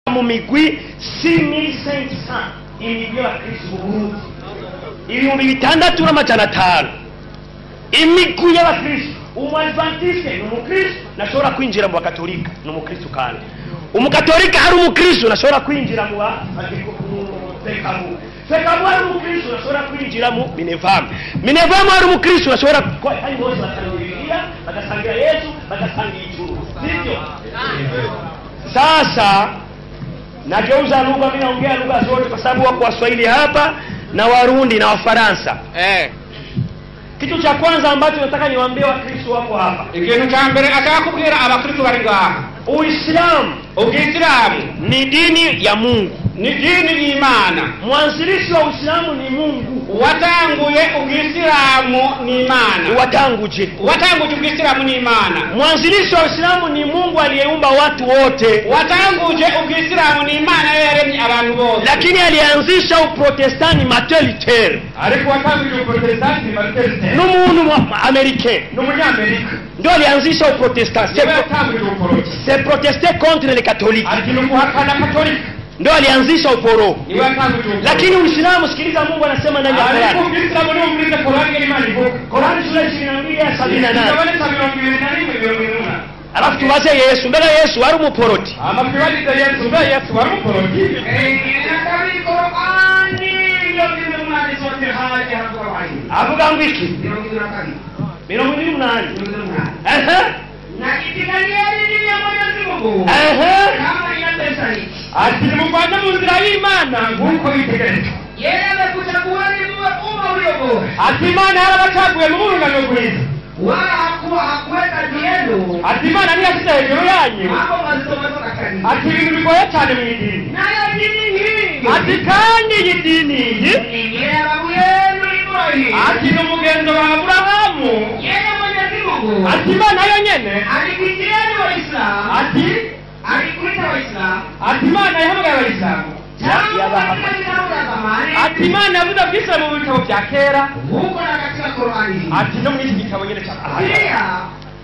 Mu migwi 6500 imigwi y'abakristo mu Burundi, 6500 imigwi y'abakristo. Umwadventiste ni umukristo, nashobora kwinjira mu bakatolika, ni umukristo. Kandi umukatolika ari umukristo, nashobora kwinjira mu FECABU. FECABU ari umukristo, nashobora kwinjira mu Minevam. Minevam ari umukristo, nashobora. Kandi bose basangira Bibiliya, bagasangira Yesu, bagasangira ijuru, sivyo? Sasa nageuza lugha, mimi naongea lugha zote kwa sababu wako Waswahili hapa na Warundi na Wafaransa. Kitu cha kwanza ambacho nataka niwaambie Wakristo wako hapa, Ikintu cya mbere ashaka kubwira abakristo bari ngaha, Uislamu ubwisilamu ni dini ya Mungu. Ni dini y'Imana. Mwanzilishi wa Uislamu ni Mungu. Uwatanguye ubwisilamu ni Imana. Watanguje. Uwatanguje ubwisilamu ni Imana. Mwanzilishi wa Uislamu ni Mungu aliyeumba watu wote, Uwatanguje ubwisilamu ni Imana yo yaremye abantu bose, lakini alianzisha Uprotestani Martin Luther, ariko uwatanguje ubuprotestanti ni Martin Luther, n'umuntu wa Americain n'umunyamerika ndio alianzisha Uprotestant. Niwe yatanguje ubuporoti. C'est protester contre les catholiques, Ati ni uguhakana katolika, ndio alianzisha uporo. Niwe yatanguje ubuporoti. Lakini Uislamu, sikiliza, Mungu anasema ndani ya Ariko Qur'an, ubwisilamu niwumvirize Korani ngene Imana ivuga, Qur'an sura 22 ya 78. Ikigabane cya 21 78. Alafu tubaze Yesu, mbele Yesu wari umuporoti? Hama twibarize Yesu, mbe Yesu wari umuporoti? 22 Korani 28 sote haja haravuga bati Avuga ngo iki? 22. 28. 28. Ehe. Na ipiganieni dini ya Mwenyezi Mungu kama inavyostahili. Ati nimuvane mu nzira y'Imana nk'uko bitegerezwa. Yeye amekuchagueni muwe umma ulio bora, Ati Imana yarabacaguye mu urungano rwiza, wala hakuweka juu yenu Ati Imana ntiyashyize hejuru yanyu mambo mazito mazito katika dini. ati ibintu bigoye cyane mu idini. Nayo dini hii Ati kandi iyi dini iyi ni ile ya babu yenu Ibrahim. Ati ni umugenzo wa Aburahamu. Yeye Mwenyezi Mungu Ati Imana yo nyene alikuitieni Waislamu, ati alikuita Waislamu ati Imana yahamagaye abayisilamu tangu katika vitabu vya zamani, Ati Imana yavuze abwisilamu mu bitabo bya kera, huko na katika Qurani hii. Ati no muri iki gitabo nyene cya Pia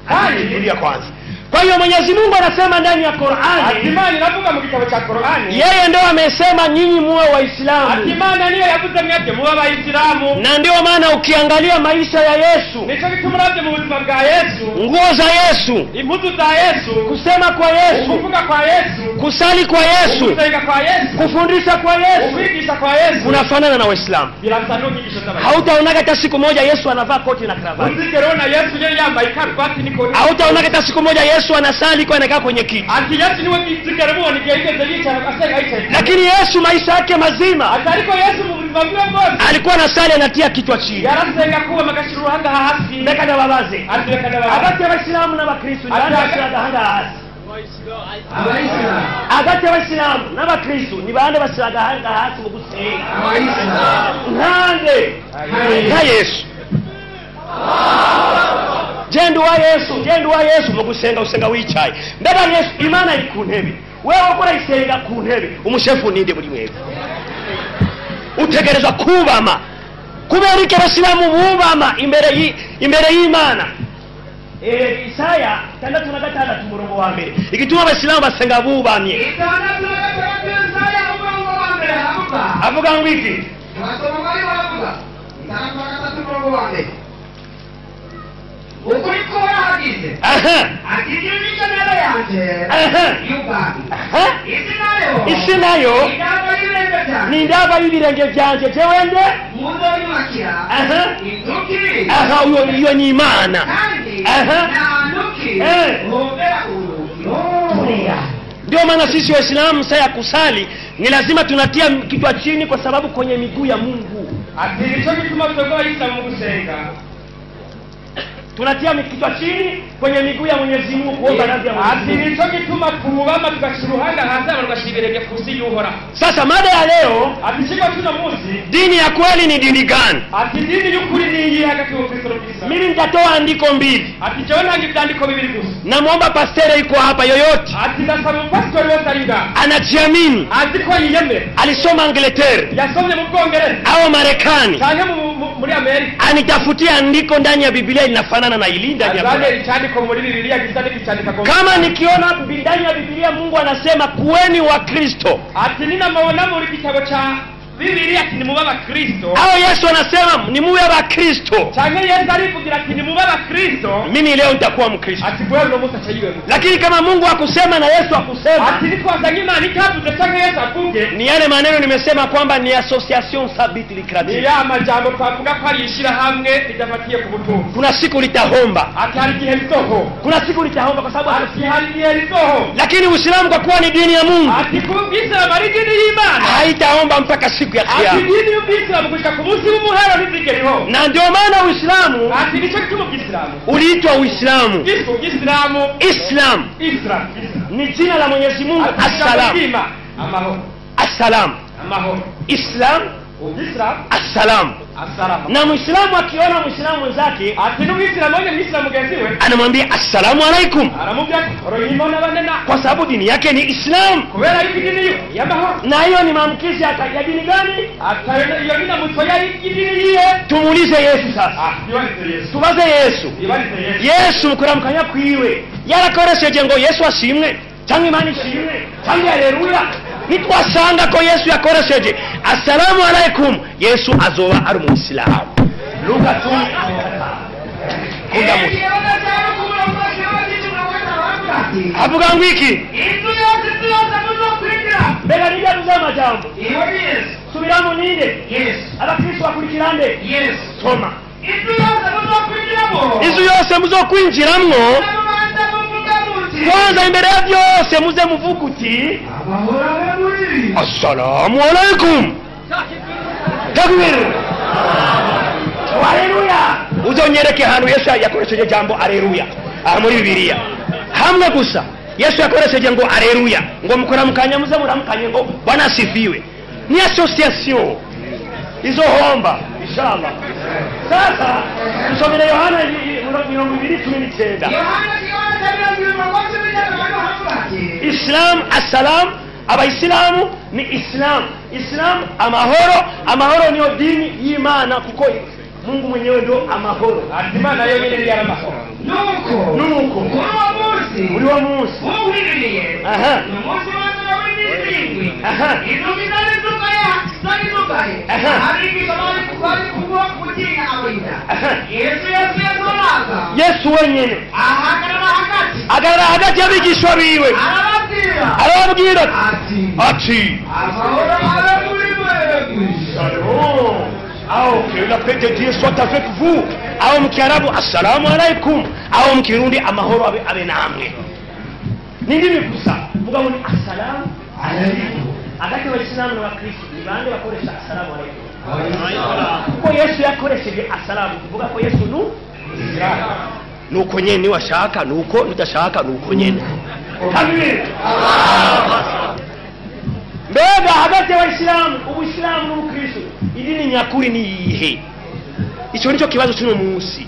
Kandi tulia kwanza. Kwa hiyo Mwenyezi Mungu anasema ndani ya Ati Qur'ani, Imana iravuga mu gitabo cya Korani, yeye ndio amesema nyinyi muwe Ati Waislamu, Imana niyo yavuze mwebwe mube abayisilamu. Na ndio maana ukiangalia maisha ya Yesu, Nico gituma uravye mu buzima bwa Yesu, nguo za Yesu, impuzu za Yesu, kusema kwa Yesu, ukuvuga kwa Yesu, kusali kwa Yesu, ugusenga kwa Yesu, kufundisha kwa Yesu ukwigisha kwa Yesu kunafanana na Waislamu. Birasa n'inyigisho z'abayisilamu. Hautaonaga hata siku moja Yesu anavaa koti na kravati. Uzigera ubona Yesu yari yambaye ikaruvati n'ikoti. Hautaonaga hata siku moja Yesu anasali kwa anakaa kwenye kiti. Ati Yesu niwe uzigera mubona igihe yigeze yicara asenga yicaye. Lakini Yesu maisha yake mazima Ati ariko Yesu mu buzima bwiwe bwose alikuwa anasali anatia kichwa chini. Yarasenga kubama agashyira uruhanga hasi. Reka ndababaze. Ati reka ndababaze. Hagati y'Abayisilamu n'Abakristo ni bande bashyira agahanga hasi? Abayisilamu. Hagati y'Abayisilamu n'Abakristo ni bande bashyira agahanga hasi mu gusenga? Abayisilamu. Nkande? Nka Yesu. Genda uwa Yesu, genda uwa Yesu mu gusenga usenga wicaye. Mbega Yesu, Imana iri ku ntebe, wewe ukora isenga ku ntebe, umushefu ninde muri mwebwe? Utegerezwa kubama. Kubera iki abasilamu bubama imbere y'Imana? Isaya 66 umurongo wa mbere. Igituma abasilamu basenga bubamye, 66 Isaya umurongo wa mbere haravuga, avuga ngo iki? Abasoma bari baravuga 63 umurongo wa mbere, ukuri ko warahagize ati nicyo ntebe yanje y'ubwami, isi nayo Isi nayo indava y'ibirenge byanjye. Ni indava y'ibirenge byanje. Jewe nde? Muzoyubakira inzuki? Aha, iyo ni Imana. Kandi nta ntuki mumbera uruhukiro. Ndio maana sisi Waislamu saa ya kusali ni lazima tunatia kichwa chini, kwa sababu kwenye miguu ya Mungu. Ati nicyo gituma twebwe abayisilamu mu gusenga Tunatia kichwa chini kwenye miguu ya Mwenyezi Mungu kuomba radhi ya Mwenyezi Ati Mungu. nicyo gituma twubama tugashyira uruhanga hasi abantu tugashyira ibirenge ku isi y'Uhoraho. Sasa mada ya leo, Ati ikigo cy'uno munsi, dini ya kweli ni dini gani? Ati idini y'ukuri ni iyihe hagati y'ubukristo n'ubwisilamu? Mimi nitatoa andiko mbili. Ati jewe ntanga ibyandiko bibiri gusa. Namwomba pastere yuko hapa yoyote Ati ndasaba umupasitori wese ari ngaha anajiamini, azi ko yiyemera, alisoma Angleterre yasomye mu Bwongereza au Marekani, cyangwa muri Amerika anitafutie andiko ndani ya Biblia linafanana na hili ndani ya Biblia. Kama nikiona ndani ya Biblia Mungu anasema kuweni wa Kristo, ati nina muri gitabo cha Biblia ati ni muba Kristo, au Yesu anasema ni muwe wa Kristo, canke Yesu arivugira ati ni muba Kristo, mimi leo nitakuwa Mkristo. Ati bwe no musa chayiwe. Lakini kama Mungu hakusema na Yesu hakusema, ati nitwazanye Imana itavuze canke Yesu avuge, ni yale maneno nimesema kwamba ni association sans but lucrative. Ni ya majambo twavuga ko ari ishira hamwe ridafatiye ku butunzi. Kuna siku litahomba. Ati hari igihe rizoho. Kuna siku litahomba kwa sababu ati hari igihe rizoho. Lakini Uislamu kwa kuwa ni dini ya Mungu, ati kubw'Islamu ari dini y'Imana, haitaomba mpaka siku ya kiyama. Ati dini y'Uislamu gushika ku munsi w'umuhero ntizigeriho. Na ndio maana Uislamu, ati nico gituma Uislamu uliitwa Uislamu. Uislamu, Islam, Islam ni jina la Mwenyezi Mungu. Assalam, amahoro. Assalam, amahoro. Islam, Islam, assalam, assalam. Na Muislamu akiona Muislamu mwenzake, ati n'Uislamu onye Muislamu mugenzi we, anamwambia assalamu alaikum, aramubwira rohimona banena, kwa sababu dini yake ni Islam. Kubera yuko dini yo y'amahoro. Na hiyo ni maamkizi ya dini gani? Atayo iyo ni namutso ya dini yiye. Tumuulize Yesu sasa. Tubaze Yesu. Yesu mukuramukanya kwiwe yarakoresheje ngo Yesu ashimwe cyangwa Imana ishimwe cyangwa haleluya. Nitwasanga ko Yesu yakoresheje assalamu alaikum, Yesu azoba ari umuislamu. Luka 10 kunda musi avuga ngo iki? Mbega nijya ruza majambo subiramo ninde? Abakristo bakurikirande. Soma. Inzu yose muzokwinjiramwo, kwanza imbere ya byose muze muvuga uti assalamu alaikum, takbir, haleluya. Uzonyereke hano Yesu yakoresheje jambo haleluya aha muri Bibiliya hamwe gusa. Yesu yakoresheje ngo haleluya, ngo mukoramukanya muze muramukanye ngo Bwana asifiwe. Ni association izo homba inshallah. Sasa tusomere Yohana 20:19. Islam, assalam. Abaisilamu ni Islam. Islam amahoro. Amahoro niyo dini y'Imana, kuko Mungu mwenyewe ndio amahoro. Ati Imana yo nyene ni amahoro. Nuko muri wa munsi aha aha Yesu wenyene ahagarara hagati y'abigishwa biwe, arababwira ati amahoro abe muri mwebwe. Shalom. Au que la paix de Dieu soit avec vous. Au mkiarabu assalamu alaikum, au mkirundi amahoro abe abe namwe. Ni ndimi gusa mugabo ni assalamu alaikum. Hagati y'Abaislamu n'Abakristo ni bande bakoresha assalamu alaikum? Kuko Yesu yakoresheje assalamu, kuvuga ko Yesu nu nuko nyene washaka, nuko nudashaka, nuko nyene. Takbir. Mbega hagati y'Abayisilamu, Ubuislamu n'Ubukristo, idini nyakuri ni iyihe? Ico nico kibazo cy'uno munsi.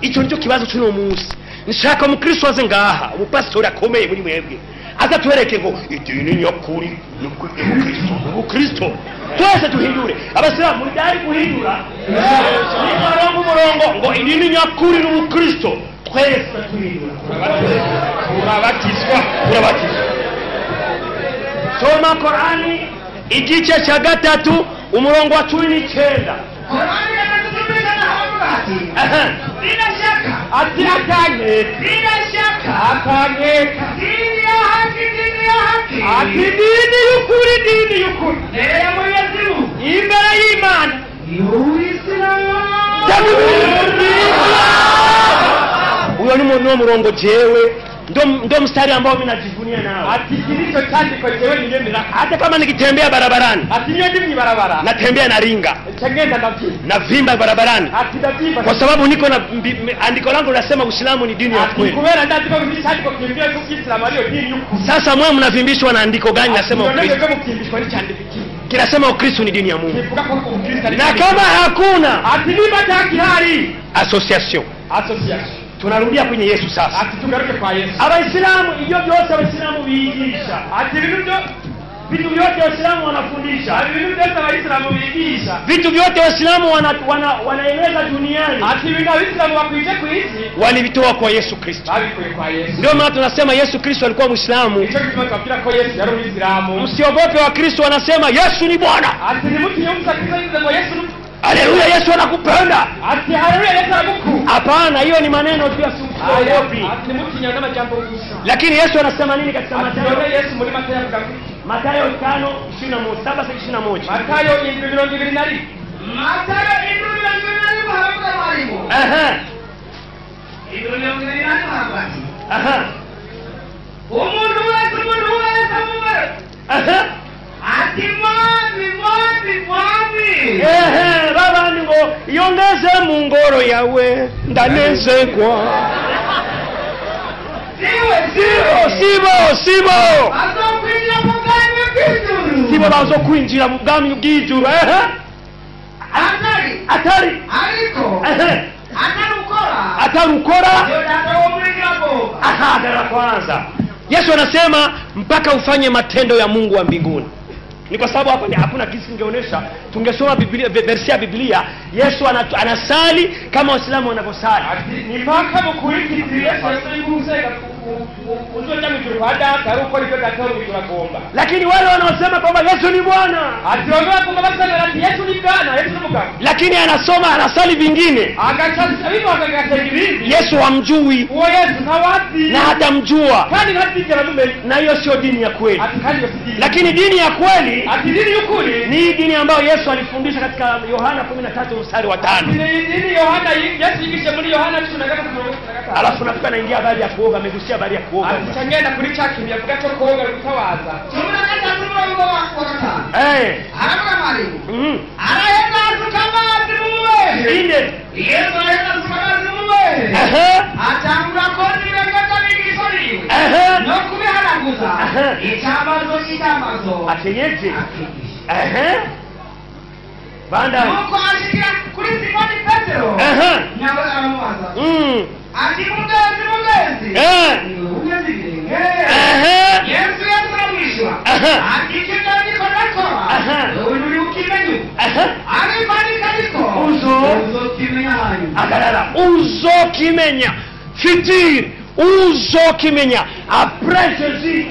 Ico nico kibazo cy'uno munsi. Nshaka umukristo aze ngaha, umupastori akomeye muri mwebwe, aza tuwereke ngo idini nyakuri ni Ubukristo, Ubukristo. Twese tuhindure. Abasilamu muri dari guhindura. Ni umurongo ngo idini nyakuri ni Ubukristo. Twese tuhindura. Urabatizwa, urabatizwa. Soma Qur'ani igice cha 3 umurongo wa 19. Qur'ani Aha. Bila shaka ati atanye, bila shaka atanye, dini ya haki, dini ya haki, ati dini y'ukuri, dini y'ukuri mbere ya Mwenyezi Mungu, imbere y'Imana ni Uislamu. Huyo ni murongo jewe ndo mstari ambao mimi najivunia nao. Ati kilicho chandiko jewe niyemera. Hata kama nikitembea barabarani, ati niyo ndi mwibarabara, natembea na ringa, changenda ndavimba, navimba barabarani, ati ndavimba kwa sababu niko na andiko langu linasema Uislamu ni dini ya kweli. Kubera ndandiko chandiko kimbia ko Uislamu ariyo dini y'ukuri. Sasa mwe mnavimbishwa na andiko gani nasema Ukristo? Kinasema Ukristo ni dini ya Mungu. Na kama hakuna ati niba takihari association, association tunarudia kwenye Yesu sasa. Ati tugaruke kwa Yesu. Abaisilamu ibyo byose Abaisilamu bigisha. Ati ibintu byo Vitu vyote Waislamu wanafundisha, Ibintu byose abayisilamu bigisha, vitu vyote Waislamu wanaeleza duniani, ati ibintu abayisilamu bakwije ku isi walivitoa kwa Yesu Kristo. Babikuye kwa Yesu. Ndio maana tunasema Yesu Kristo alikuwa Muislamu. Nicyo gituma tubabwira ko Yesu yari umuyisilamu. Msiogope, Wakristo wanasema Yesu ni Bwana. Ati ntimutinye gusa Kristo yavuze ngo Yesu ni Haleluya, Yesu anakupenda. Ati haleluya, Yesu aragukunda. Hapana, hiyo ni maneno tu ya usiogopi. Ati ntimutinye n'amajambo gusa. Lakini Yesu anasema nini katika Ati Mathayo? none Yesu muri Matayo avuga ngo iki? Mathayo 5:27 Matayo 7:21. Matayo 7:21 haravuga mwalimu. 7:21 haravuga ati, umuntu wese amubare. Ati mwami, mwami, mwami. Ehe, baba ngo iongeze mu ngoro yawe ndanezerwa. Siwe, Sibo, sibo, sibo. Bazokwinjira mu bwami bw'ijuru. Sibo bazokwinjira mu bwami bw'ijuru. Ehe. Atari. Atari. Ariko. Ehe. Atarukora. Atarukora. Ndio data wo muri Yakobo. Aha, dara kwanza. Yesu anasema mpaka ufanye matendo ya Mungu wa mbinguni. Ni kwa sababu hapa hakuna kitu ningeonesha, tungesoma Biblia, versi ya Biblia. Yesu anasali kama Waislamu wanavyosali. Ati ni mpaka mukurikize Yesu yasoyigusenga uzoja mu ijuru kwa data ari ukora ibyo data wo mu ijuru agomba. Lakini wale wanaosema kwamba Yesu ni Bwana, Ati bamwe bagomba basenga ati Yesu ni Bwana, Yesu ni mugabo, lakini anasoma anasali vingine, agaca abivuga agasenga ibindi, Yesu hamjui uwo Yesu ntawazi na hatamjua, kandi ntazigera amumenya. na hiyo sio dini ya kweli. Ati kandi iyo si dini. Lakini dini ya kweli Ati dini y'ukuri ni dini ambayo Yesu alifundisha katika Yohana 13 mstari wa 5. ni dini Yohana Yesu yigishe muri Yohana 13:15. Alafu nafika naingia habari ya kuoga, amegusia habari ya kuoga. Ati cangenda kuri ca kintu yavuga cyo koga gutabaza. 13:5. Haravuga mwalimu. Araheza asuka amazi mu mubehe. Inde. Yesu araheza asuka amazi mu mubehe. Atangura koza ibirenge by'abigishwa biwe. No kubihanaguza. Icyambazo cy'icyambazo. Akenyeje. Banda. Nuko ashikira kuri Simoni Petero. Nawe aramubaza. Ati mugenzi, mugenzi. Mugenzi ibirenge. Yesu aramwishyura. Ati icyo ndiko ndakora. Wowe nturi bukimenye. Ariko ariko. Uzokimenya hanyuma. Agarara. Uzokimenya. Futur. Uzokimenya. Après Jésus.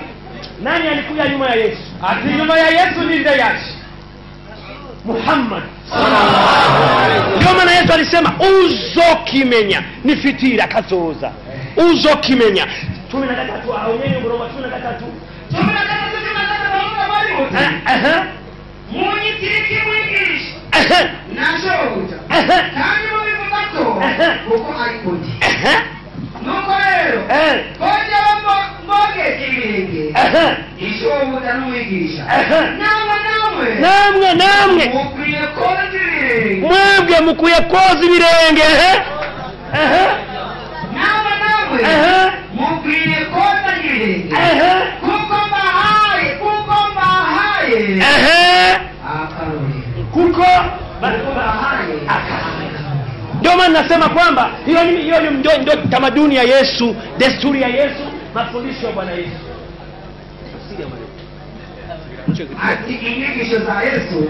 Nani alikuja nyuma ya Yesu? Ati nyuma ya Yesu ni nde yaje? Muhammad. Ndio maana Yesu alisema uzokimenya ni fitira kazoza. Uzokimenya. 13 aonyenye ngoroma 13. 13 mwalimu. Munyitiki mwigisha. Nashobuja. Kandi mubivuga ko kuko ariko ndi. Nuko rero kojya mbogeje ibirenge ishobuja n'umwigisha. Namwe namwe namwe mukwiye koza ibirenge. Mwebwe mukwiye koza ibirenge. Namwe namwe mukwiye koza ibirenge. Kuko mbahaye, kuko mbahaye. Akarorero. Kuko mbahaye. Ndio maana nasema kwamba hiyo ndio tamaduni ya Yesu, desturi ya Yesu, mafundisho ya Bwana Yesu. Ati inyigisho za Yesu.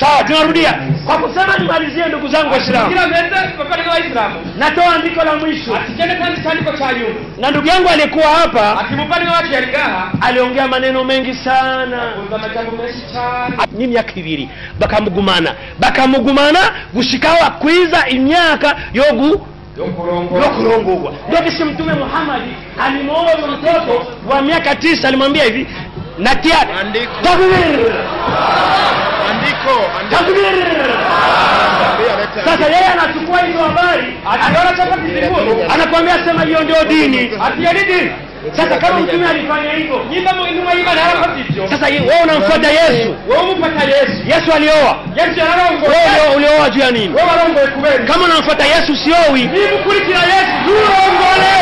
Sawa, tunarudia. Kwa kusema nimalizie ndugu zangu Waislamu. Kila meza bavandimwe b'Abayisilamu. Natoa andiko la mwisho. Ati gende kandi cyandiko cya nyuma. Na ndugu yangu alikuwa hapa. Ati muvandimwe wacu yari ngaha. Aliongea maneno mengi sana. Akumva amajambo menshi cyane. Ni myaka ibiri bakamugumana. Bakamugumana gushikawa kwiza imyaka yogu yokurongorwa. Ndio kisi Mtume Muhammad alimuoa mtoto wa miaka 9, alimwambia hivi, natia takbir. Andiko. Takbir. Sasa yeye anachukua hizo habari, Ationa chapa kizikuru. anakuambia sema hiyo ndio dini. Ati yari dini. Sasa kama mtume alifanya hivyo, Nyimba mu intumwa y'Imana yarakoze ibyo. sasa wewe unamfuata Yesu. Wewe umufata Yesu. Yesu alioa. Yesu yararongoye. Wewe ulioa juu ya nini? Wewe warongoye kubera. Kama unamfuata Yesu usiowi. Niba ukurikira Yesu nturongore.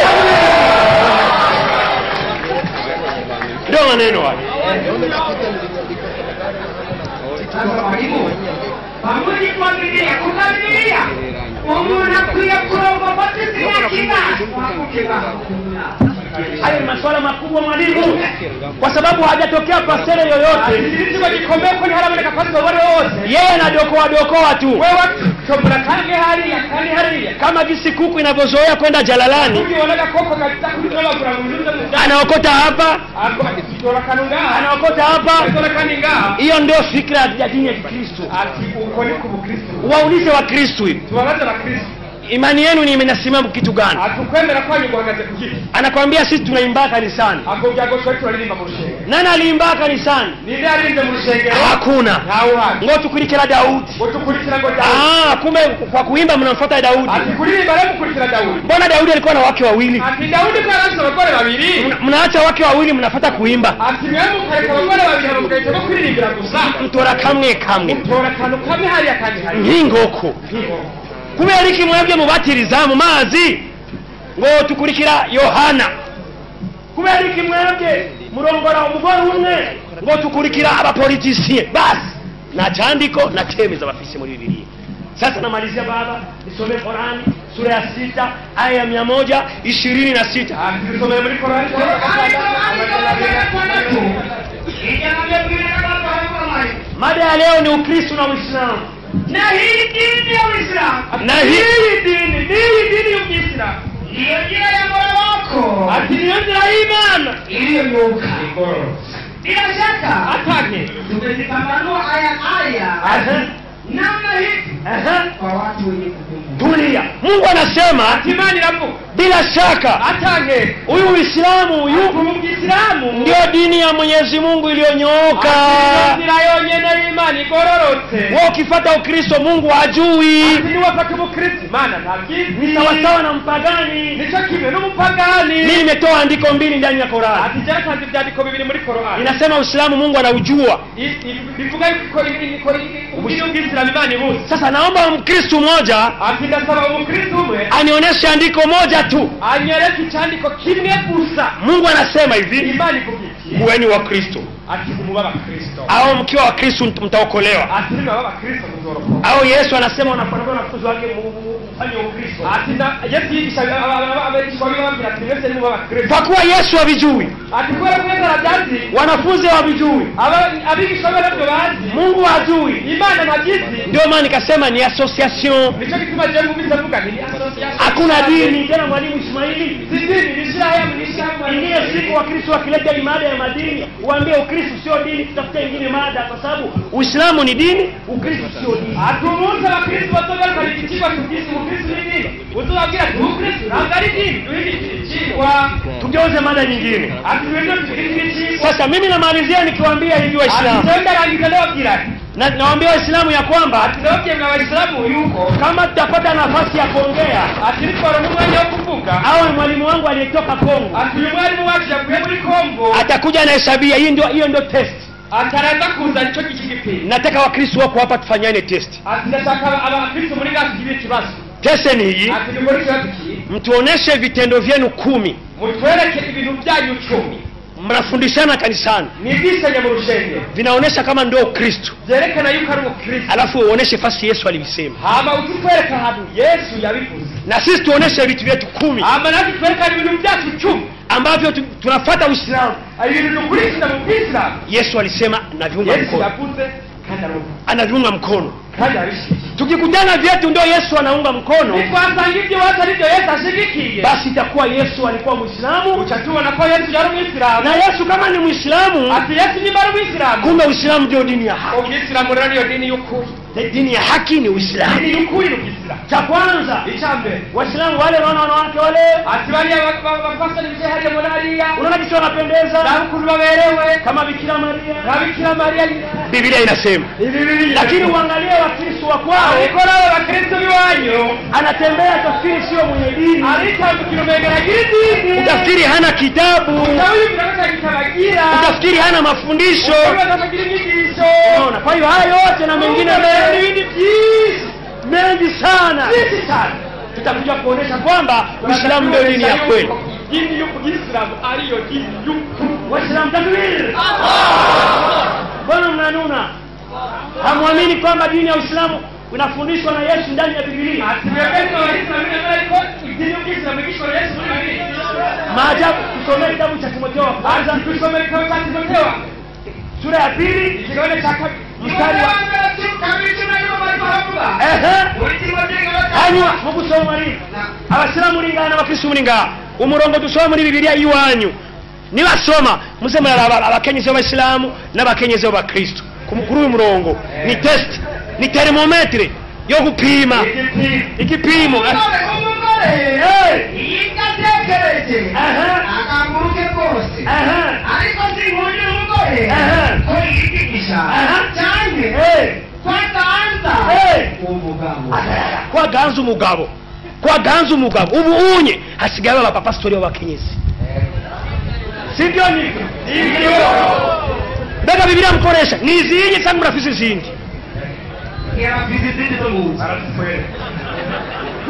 Ndio maneno hayo. Sasa mwalimu, pamoja kwa Biblia, kuna Biblia. Umuntu akwiye kurongorwa afite imyaka ingahe? Hayo ni masuala makubwa mwalimu, kwa sababu hajatokea pasere yoyote. Yeye anadokoa dokoa tu. Kama jinsi kuku inavyozoea kwenda jalalani, anaokota hapa, anaokota hapa. Hiyo ndio fikra ya dini ya Kikristo. Waulize wa Kristo hivi, imani yenu ni imesimama kitu gani? Anakuambia sisi tunaimba kanisani. Nani aliimba kanisani? Hakuna. Ngo tukurikira Daudi. Kumbe kwa kuimba mnamfuata Daudi. Mbona Daudi alikuwa na wake wawili? Mnaacha wake wawili mnafuata kuimba. Mtora kamwe kamwe. Nkingoko. Kubera iki mwebwe mubatiriza mu mazi ngo tukurikira Yohana? Kubera iki mwebwe murongora umugore umwe ngo tukurikira abapoliticiens? Basi na chandiko na chemeza bafise muri Biblia. Sasa namalizia baba, nisome Qur'ani sura ya 6 aya ya 126. Nisome muri Qur'ani. Mada ya leo ni Ukristo na Uislamu. Na hii dini ya Uislamu, na hii dini, hii dini ya Uislamu ndiyo njia ya Mola wako, ati ndiyo njia ya imani iliyonyooka. Bila shaka atake tumezipambanua aya namna hii kwa watu wenye kukumbuka. Tulia. Mungu anasema imani rabu, bila shaka atake huyu Uislamu huyu Uislamu ndio dini ya Mwenyezi Mungu iliyonyooka. Wewe ukifuata Ukristo Mungu hajui. Ni sawa sawa na mpagani. Mimi nimetoa andiko mbili ndani ya Qur'an. Inasema Uislamu Mungu anaujua. Sasa naomba Mkristo mmoja anionyeshe andiko moja tu. Mungu anasema hivi, kuweni wa Kristo, au mkiwa wa Kristo mtaokolewa. Au Yesu anasema wanafuata wanafunzi wake mfanye Ukristo. Kwa kuwa Yesu havijui, wanafunzi hawajui, Mungu hajui. Ndio maana nikasema ni association. Hakuna dini tena mwalimu Ismaili. Ingine siku wa Kristo wakileta mada ya madini, waambie Ukristo sio dini, tutafute ingine mada, kwa sababu Uislamu ni dini, Ukristo sio dini. Atumuza wa Kristo watoka kalikichwa Ukristo ni dini. Utoka Ukristo na dini. Tugeuze mada nyingine. Sasa mimi namalizia nikiwaambia hivi Waislamu. Na nawaambia Waislamu ya kwamba kama tutapata nafasi ya kuongea, au mwalimu wangu aliyetoka Kongo atakuja na hesabia. Hiyo ndio test. Nataka Wakristo wako hapa tufanyane test. Test ni hii, mtuoneshe vitendo vyenu 10. Mnafundishana kanisani, vinaonesha kama ndio Kristo, alafu uoneshe fasi Yesu alivisema. Na sisi tuoneshe vitu vyetu 10 ambavyo tunafuata Uislamu. Yesu alisema naviunga mkono. Anaviunga mkono. Tukikutana vyetu ndio Yesu anaunga mkono, basi itakuwa Yesu alikuwa Muislamu. Na Yesu kama ni Muislamu, kumbe Uislamu ndio dini ya haki. Dini ya haki ni Uislamu. Cha kwanza, Waislamu wale wanaona wanawake wale, unaona jinsi wanapendeza kama Bikira Maria. Biblia inasema. Lakini uangalie Wakristo wa kwao, anatembea tafsiri sio mwenye dini, utafikiri hana kitabu, utafikiri hana mafundisho. Unaona? Kwa hiyo hayo yote na mengine mengi sana tutakuja kuonesha kwamba Uislamu ndio dini ya kweli. Waislamu takbir! Mbona mnanuna? Hamuamini kwamba dini ya Uislamu Unafundishwa na Yesu ndani ya Biblia. Maajabu. Tusomee kitabu cha Timotheo wa kwanza. Tusomee kitabu cha Timotheo sura ya 2 mstari wa hanyuma mugusoma ri abasilamu ringana n'abakristo muringa umurongo dusoma muri Bibiliya iwanyu nibasoma muze muraraba abakenyezi b'abayisilamu n'abakenyezi b'abakristo kuri uyu murongo ni test, ni thermometre yo gupima igipimo. Kwaganza umugabo, kwaganza umugabo. Ubu unye hasigaye abapastori b'abakenyezi, sibyo? Nibyo. Mbega Bibiliya mukoresha ni izinyi cyangwa murafise izindi?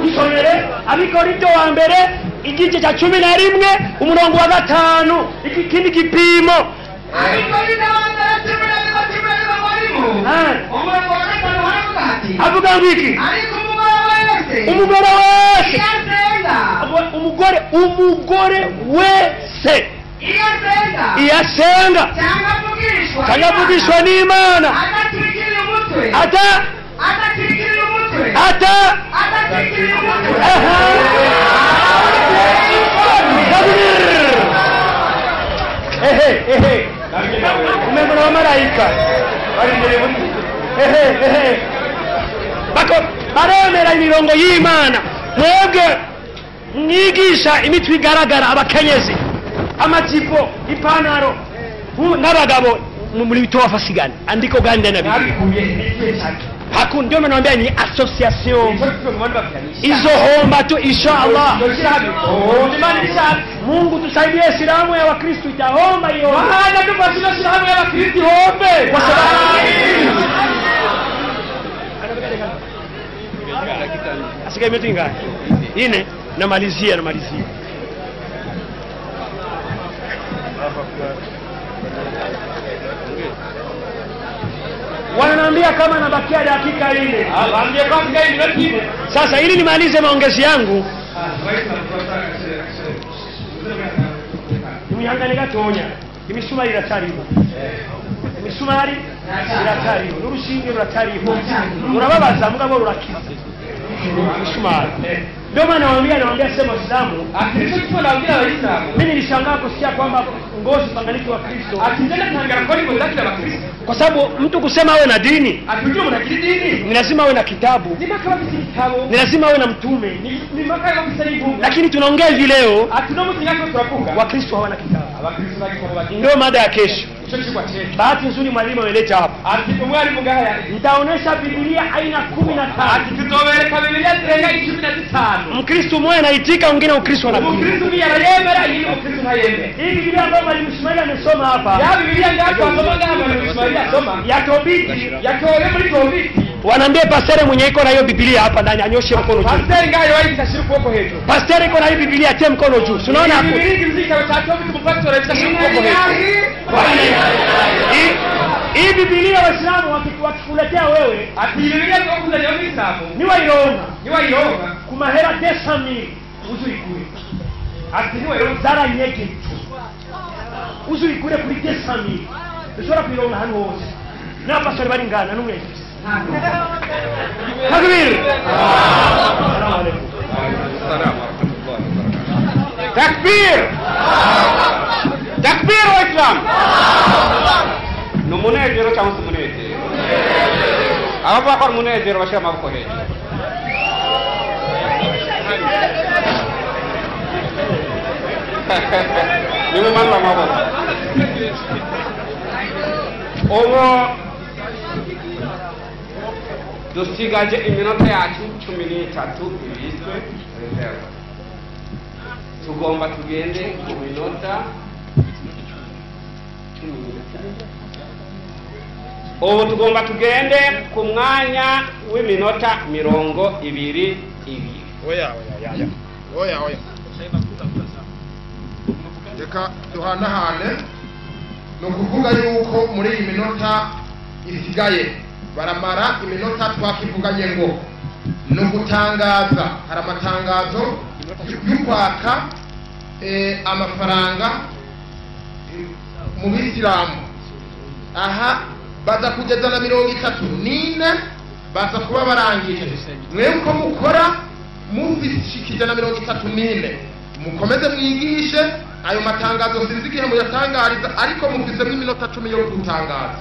Usomere Abikorinto wa mbere igice cya 11 umurongo wa 5, iki kindi gipimo. Avuga ngiki? Umugore wese, umugore wese iyasenga cyangwa avugishwa n'Imana ata ata ehe ehe umemona wa malaika ehe ehe bako baremera imirongo y'Imana. Mwebwe mwigisha imitwe igaragara abakenyezi amajipo ipantaro n'abagabo muri bitoa fasigani andiko gani na Biblia hakuna. Ndio naambia ni association izo homba tu inshallah. Mungu tusaidie, Islamu ya Wakristo itahomba hiyo. Maana tupasina Islamu ya Wakristo hombe kwa sababu asigaye mitinga ine namalizia. Wananiambia kama nabakia dakika 4. Sasa ili nimalize maongezi yangu nimihangane gatonya. Imisumari iratariho, imisumari iratariho n'urushinge ruratariho, urababaza mugabo rurakiza imisumari. Ndio maana nawaambia sema Waislamu, mimi nilishangaa kusikia kwamba ngozi pangaliki wa Kristo kwa sababu mtu kusema awe na dini ni lazima awe na kitabu, ni lazima awe na mtume. Lakini tunaongea hivi leo Wakristo hawana kitabu. Ndio mada ya kesho. Bahati nzuri mwalimu ameleta hapa. Nitaonesha Biblia aina 15. Mkristo mmoja anaitika, mwingine Ukristo anapinga. Hii Biblia ambayo mwalimu Ismail amesoma hapa, ya Tobiti, wanaambia pastor mwenye iko na hiyo Biblia hapa ndani anyoshe mkono juu. Pastor iko na hiyo Biblia atie mkono juu. Unaona hapo? Hii Biblia Waislamu wakikuletea wewe, ni waironga kumahera 9,000 uzuikure. Zara nyeke tu. Uzuikure kuri 9,000. Ushobora kuironga hano hose. Na pastor bari ngana numwe. Takbir. Assalamu alaykum. Assalamu wa rahmatullahi wa barakatuh. Takbir. Takbir wa Islam. Numunezero cyangwa se umunezero? Abavuga ko ari umunezero bashyira amaboko hejuru. Nimumanura amaboko. Ubu dusigaje iminota yacu 13 ibitswe reserve. Tugomba tugende ku minota 13. Ubu tugomba tugende ku mwanya w'iminota 22. Oya oya oya oya oya. Reka duhanahane. Ni ukuvuga yuko muri iyi minota isigaye Baramara iminota twakivuganye ngo no gutangaza, hari amatangazo y'ukwaka amafaranga mu Bisilamu. Aha baza kugeza na 34 baza kuba barangije. Mwe uko mukora mubishikije na 34 mukomeze mwigishe ayo matangazo, sinzi igihe muyatangariza ariko mufisemo iminota 10 yo gutangaza.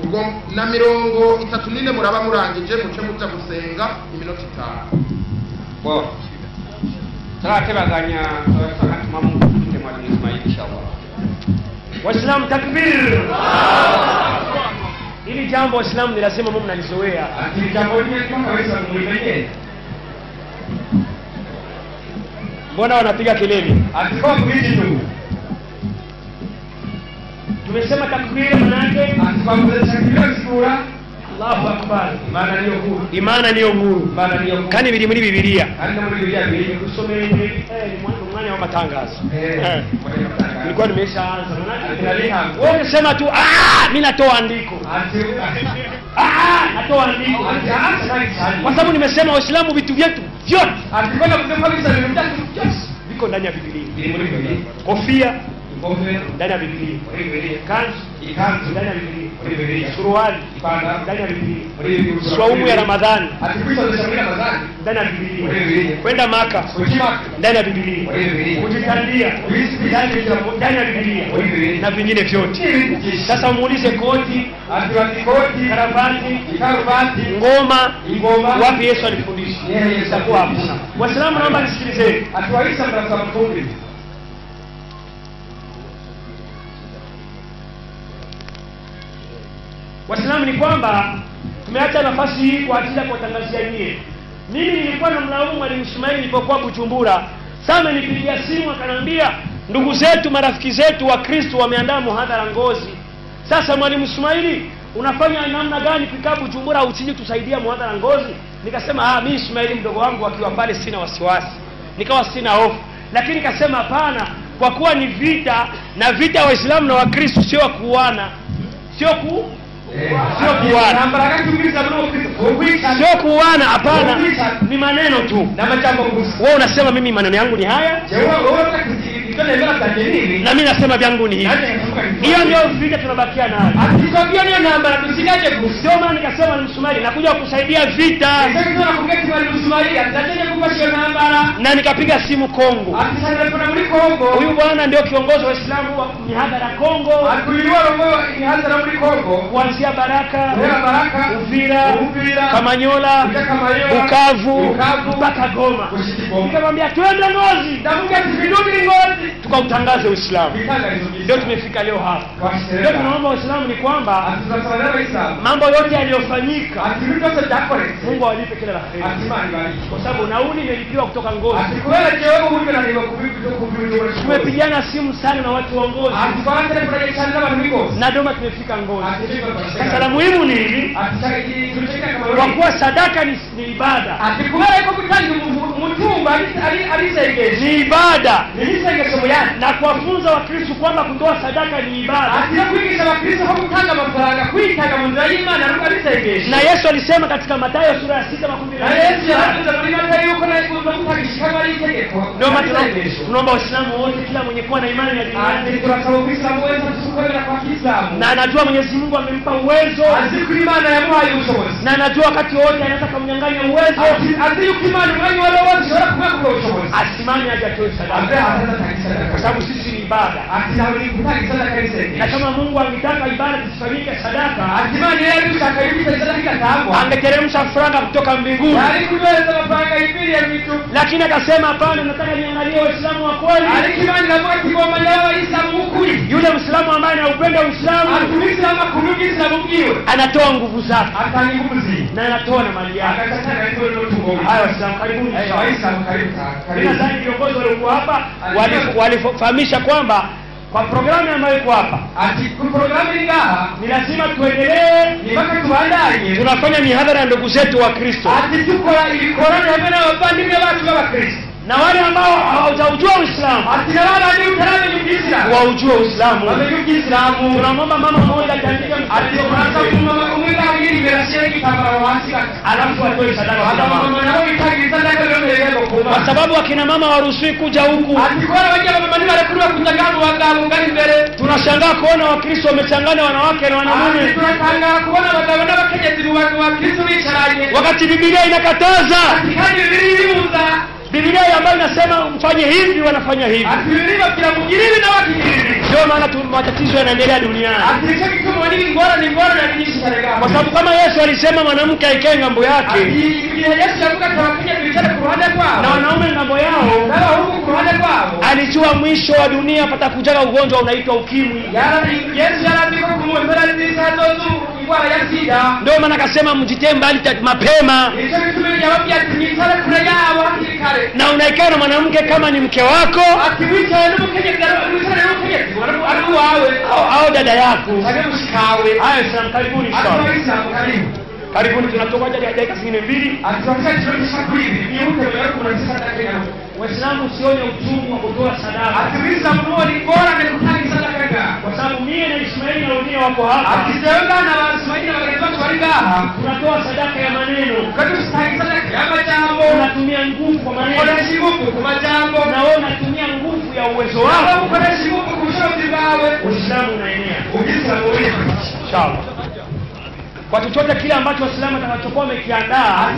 Ubwo na 34 muraba murangije, muce muja gusenga iminota 5. Bo turatebaganya twakatuma mukute Mwalimu Ismail inshallah. Waislamu takbir. Hili jambo Waislamu ni lazima mume mnalizoea. Ati jambo hili tunaweza kumuimenye. Mbona wanapiga kelele? Ati kwa kuishi tu. Tumesema takbir maana yake ati kwa takbir sura Allahu Akbar. Imana niyo nkuru. Imana niyo nkuru. Imana niyo nkuru. Kandi biri muri Bibiliya. Kandi muri Bibiliya biri usomeye umwanya wa matangazo. Nilikuwa nimeshaanza. Maana wewe unasema tu mimi natoa andiko. Natoa andiko. Kwa sababu nimesema Waislamu vitu vyetu vyote. Atikwenda kusema kabisa vitu vyetu viko ndani ya Biblia. Biri muri Bibiliya. Kofia ndani ya Biblia, kanzu ndani ya Biblia, suruali ndani ya Biblia, swaumu ya Ramadhani ndani ya Biblia, kwenda Maka ndani ya Biblia, kujitandia ndani ya Biblia na vingine vyote. Sasa muulize koti, karavati, ngoma, wapi Yesu alifundisha? Itakuwa hakuna. Waislamu, naomba nisikilizeni. Waislamu, ni kwamba tumeacha nafasi hii kwa ajili ya kuwatangazia nyie. Mimi nilikuwa namlaumu Mwalimu Ismail nilipokuwa Bujumbura. Sana nipigia simu akaniambia ndugu zetu, marafiki zetu wa Kristo wameandaa muhadhara Ngozi. Sasa Mwalimu Ismail, unafanya namna gani kukaa Bujumbura usije tusaidia muhadhara Ngozi? Nikasema mimi Ismail mdogo wangu akiwa pale sina wasiwasi. Nikawa sina hofu. Lakini nikasema hapana, kwa kuwa ni vita, na vita Waislamu na Wakristo sio kuuana. Sio kuuana. Sio kuuana, hapana. Ni maneno tu. Wewe unasema mimi maneno yangu ni haya, na mimi nasema vyangu ni hivi. Hiyo ndio vita tunabakia nayo. Ndio maana nikasema ni Msumali nakuja kukusaidia vita. Na nikapiga simu Kongo. Huyu bwana ndio kiongozi wa Waislamu wa mihadhara Kongo. Kuanzia Baraka, Uvira, Kamanyola, Bukavu mpaka Goma. Nikamwambia twende Ngozi. Tukautangaze Uislamu. Ndio tumefika leo hapa. Ndio tunaomba Waislamu ni kwamba mambo yote yaliyofanyika Mungu awalipe kila la heri. Kwa sababu nauli imelipiwa kutoka Ngozi. Tumepigana simu sana na watu wa Ngozi. Na Doma tumefika Ngozi. Sasa la muhimu ni hivi, kwa kuwa sadaka ni ibada. Ni ibada. Na kuwafunza Wakristo kwamba kutoa sadaka ni ibada. Na Yesu alisema katika Mathayo sura ya 6:12. Ndio maana tunaomba Waislamu wote, kila mwenye kuwa na imani ya dini na anajua Mwenyezi Mungu amempa uwezo, na anajua wakati wote anaweza kumnyang'anya uwezo, asimame aje atoe sadaka, kwa sababu sisi ni ibada. Na kama Mungu angetaka ibada tusifanyike sadaka, angeteremsha franga kutoka mbinguni, lakini akasema hapana, nataka niangalie Waislamu wa kweli. Yule Muislamu ambaye anaupenda Uislamu anatoa nguvu zake na anatoa na mali yake. Haya Waislamu, karibuni. Mimi nadhani viongozi waliokuwa hapa walifahamisha kwamba kwa programu ambayo iko hapa, ni lazima tuendelee. Tunafanya mihadhara ya ndugu zetu wa Kristo, na wale ambao hawajaujua Uislamu waujue Uislamu. Tunamwomba mama mmoja ataandike Alafu watoe sadaka kwa sababu akina mama waruhusiwi kuja huku. Tunashangaa kuona Wakristo wamechangana wanawake na wanaume, wakati Biblia inakataza. Biblia ambayo inasema mfanye hivi, wanafanya hivi. Ndio maana matatizo yanaendelea duniani. Kwa sababu kama Yesu alisema mwanamke aikae ngambo yake na wanaume ngambo yao, alijua mwisho wa dunia patakujaga ugonjwa unaitwa ukimwi. Ndio maana akasema mjitee mbali mapema. Na unaikaa na mwanamke kama ni mke wako au dada yako. Haya, salamu, karibuni inshallah. Karibuni, tunatoka dakika zingine mbili. Waislamu usione uchungu wa kutoa sadaka. Kwa sababu mimi na Ismaili na wengine wako hapa. Tunatoa sadaka ya maneno. Tunatumia nguvu kwa maneno. Na wewe unatumia nguvu ya uwezo wako. Uislamu unaenea. Inshallah. Kwa chochote kile ambacho Waislamu watakachokuwa wamekiandaa,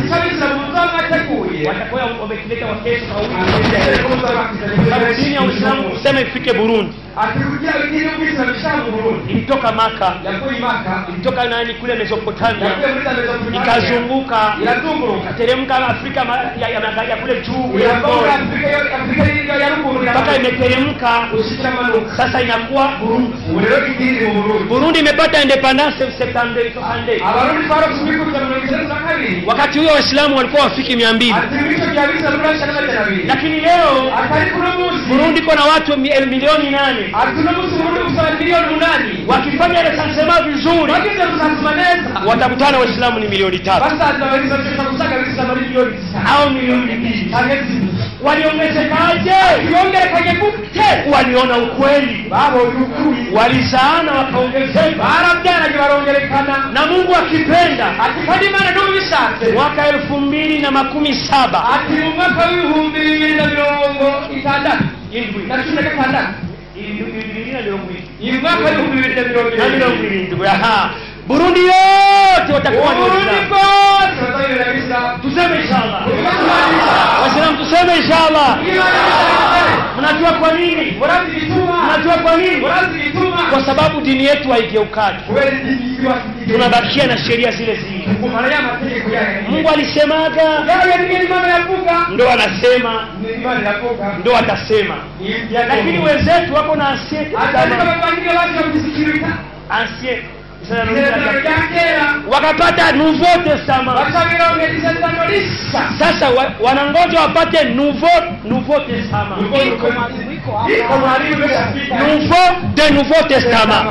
watakuwa wamekileta kwa kesho au wiki. Dini ya Uislamu kusema ifike Burundi. Ilitoka Maka, ilitoka nani kule Mesopotamia, ikazunguka, ikateremka Afrika ya kule juu mpaka imeteremka sasa inakuwa Burundi. Burundi imepata independence September 62. Wakati huo Waislamu walikuwa wafiki 200. Lakini leo Burundi kuna watu milioni 8. Wakifanya resansema vizuri watakutana Waislamu ni milioni 3 au milioni 2. Waliongezekaje? Waliona ukweli, walizaana wakaongezeka. Na Mungu akipenda mwaka 2017 Burundi yote watakuwa ni Waislamu. Tuseme inshallah. Waislamu tuseme inshallah. Mnajua kwa nini? Mnajua kwa nini? Kwa sababu dini yetu haigeukani. Tunabakia na sheria zile zile. Mungu alisemaga, ndo anasema, ndo atasema. Lakini wenzetu wako na ancien ancien wakapata Nouveau Testament. Sasa wanangoja wapate Nouveau Testament. Nouveau de Nouveau Testament.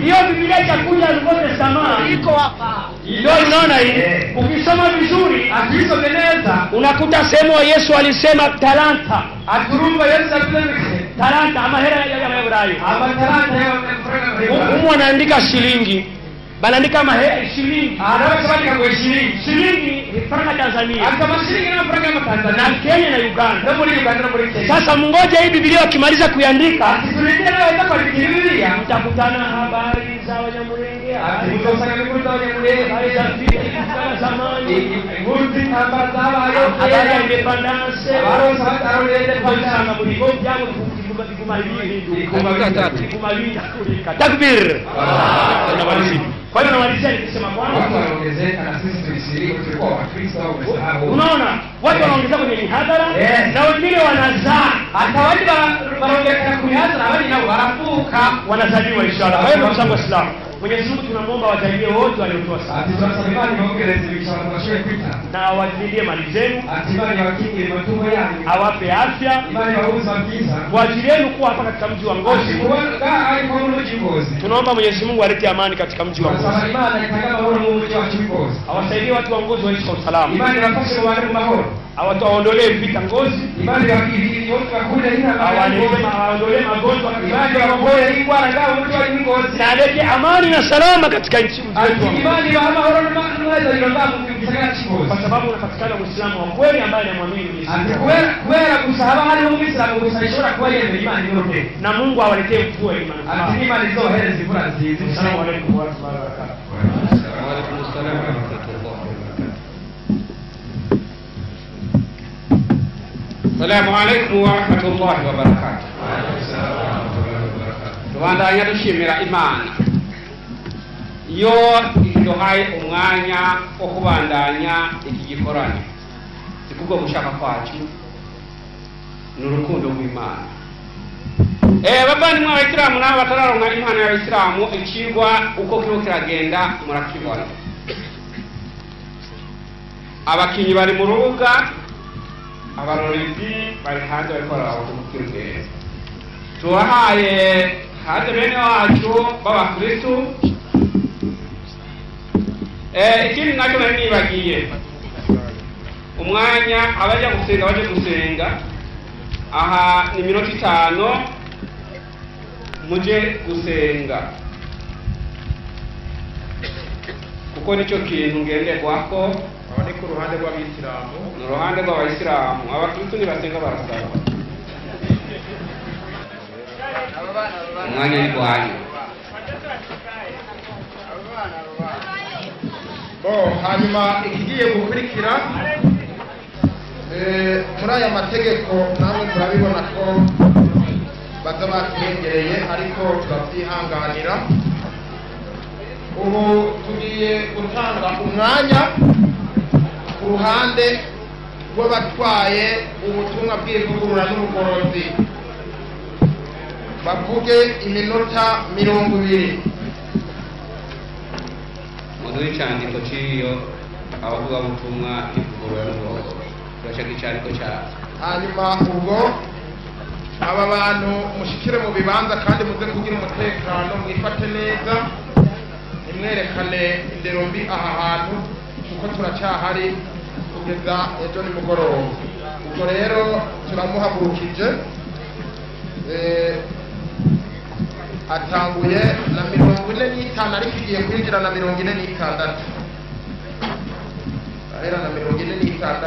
Hiyo Biblia itakuja Nouveau Testament. Iko hapa. Ndio unaona hii. Ukisoma vizuri, unakuta sehemu Yesu alisema talanta. Talanta ama hela ya Ibrahim. Humu anaandika shilingi. Banaandika mahela shilingi. Shilingi ni faranga Tanzania. Na Kenya na Uganda. Sasa mngoje hii Biblia wakimaliza kuiandika, mtakutana habari za Wanyamulenge, habari za vita zamani, habari ya independence, takbir. Kwa hiyo namalizia nikisema kwamba watu wanaongezeka na sisi tulishiriki, tulikuwa Wakristo au umesahau. Unaona? Watu wanaongezeka kwenye mihadhara na wengine wanazaa. Hata wale wanaongezeka kwenye mihadhara wale nao wanafuka, wanazaliwa inshallah. Kwa hiyo ndugu zangu Waislamu, Mwenyezi Mungu tunamuomba wajalie wote waliotoa sadaka. Na awajililie mali zenu, awape afya, kwa ajili yenu kuwa hapa katika mji wa Ngozi. Tunaomba Mwenyezi Mungu alete amani katika mji wa Ngozi. Awasaidie watu wa Ngozi waishi kwa usalama. Awaondolee vita ngozi. Imana Awaondolee magonjwa. Imana Na alete amani na salama katika nchi yetu. Kwa sababu unapatikana Muislamu wa kweli ambaye anamwamini Mwenyezi Mungu. Na Mungu awaletee mvua imani. Assalamu alaykum wa rahmatullahi wa barakatuh. Wa alaykum assalam wa rahmatullahi wa barakatuh. Assalamu alaykum wa rahmatullahi wa barakatuh. Tubandanya dushimira Imana iyo iduhaye umwanya wo kubandanya iki gikorane. Sikubwo gushaka kwacu ni urukundo rw'Imana. Bavandimwe abayisilamu n'abo batararonka impano y'abayisilamu, icigwa uko kiriko kiragenda murakibona. Abakinyi bari mu rubuga, abarorezi bari hanze bariko bararaba uko kiragenda. Tubahaye hanze bene wacu b'abakristu. Ikindi nacyo nari nibagiye, umwanya abaja gusenga baje gusenga. Aha ni minota 5 muje gusenga, kuko nicyo kintu ngenderwako. Aho ni ku ruhande rw'abisilamu. Ni uruhande rw'abayisilamu, abakristu ntibasenga barasaba. Umwanya ni gwanyu. Bo hanyuma ikigiye gukurikira muri aya mategeko namwe murabibona ko baza baturengereye, ariko turabyihanganira. Ubu tugiye gutanga umwanya ku ruhande rw'abatwaye ubutumwa bw'ivugurura n'ubugorozi, bavuge iminota 20. Muduhe icandiko c'iyo abavugabutumwa ivugurura n'ubugorozi, turashaka icandiko cabo. Hanyuma ubwo aba bantu mushikire mu bibanza kandi muze kugira umutekano, mwifate neza, nimwerekane indero mbi aha hantu, kuko turacyahari kugeza ejo nimugoroba. Ubwo rero turamuhagurukije, atanguye na 45 ariko igiye kwinjira na 46. Ahera na 46.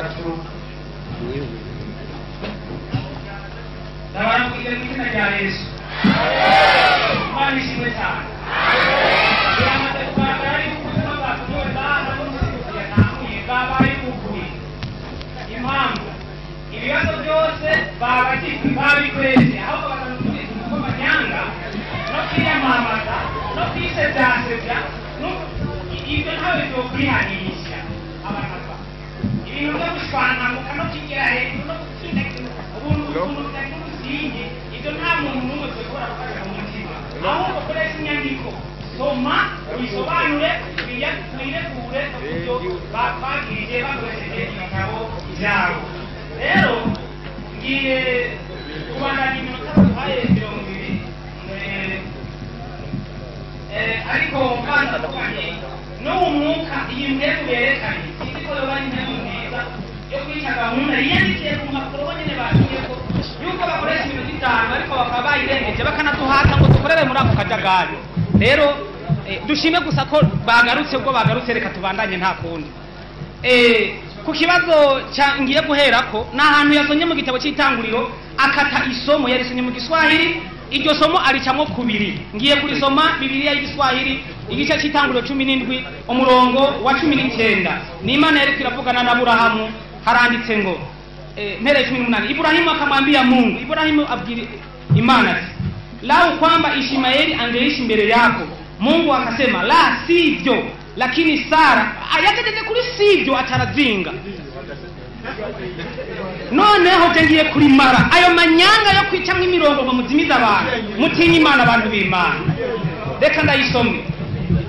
Ndabaramukije mu izina rya Yesu. Imana ishimwe cyane. Biramaze kugaragara yuko ubutumwa bwatumiwe ngaha n'umusifuzi yatanguye bwabaye ubukuri. Impamvu ibibazo byose babagizwe babikwese, ahubwo bakamusubiza uko manyanga no kwiyamamaza no kwisebyasebya, ibyo ntawe byokwihanisha abantu. Ibintu byo gushwananguka no kwigira hejuru no gutsinda ubuntu n'ubusinge, ibyo nta muntu n'umwe dushobora gukorera mu mutima. Ahubwo koresha inyandiko, soma wisobanure, wirekure kubyo bagirije bakoresheje ibitabo byabo. Rero ngiye kubandanya iminota baduhaye 20, ariko mbanza kuvuga n'uwo mwuka iyi mbwebwe berekanye, sinzi ko yoba ari intego nziza yo kwica gahunda yiyandikiye ku mpapuro bonyene batuyeko yuko bakoresha iminota 5, ariko bakaba bayirengeje bakanaduhata ngo dukorere muri ako kajagari. Rero dushime gusa ko bagarutse, ubwo bagarutse reka tubandanye nta kundi. Ku kibazo ngiye guherako ni ahantu yasomye mu gitabo cy'itanguriro, akata isomo yarisomye mu Giswahili, iryo somo aricamwo kubiri. Ngiye kurisoma Bibiliya y'Igiswahili, igice cy'itanguriro 17 umurongo wa 19. Ni Imana yariko iravugana na Aburahamu, haranditse ngo mpere 18, Ibrahimu akamwambia Mungu. Ibrahimu abwira Imana ati, lau kwamba Ishmaeli angeishi mbele yako. Mungu akasema, la sivyo, lakini Sara yategetse kuri sivyo atarazinga. Noneho tengiye kurimara ayo manyanga yo kwicamwo imirongo ngo muzimize abantu, mutinye Imana abantu b'Imana. Reka ndayisome.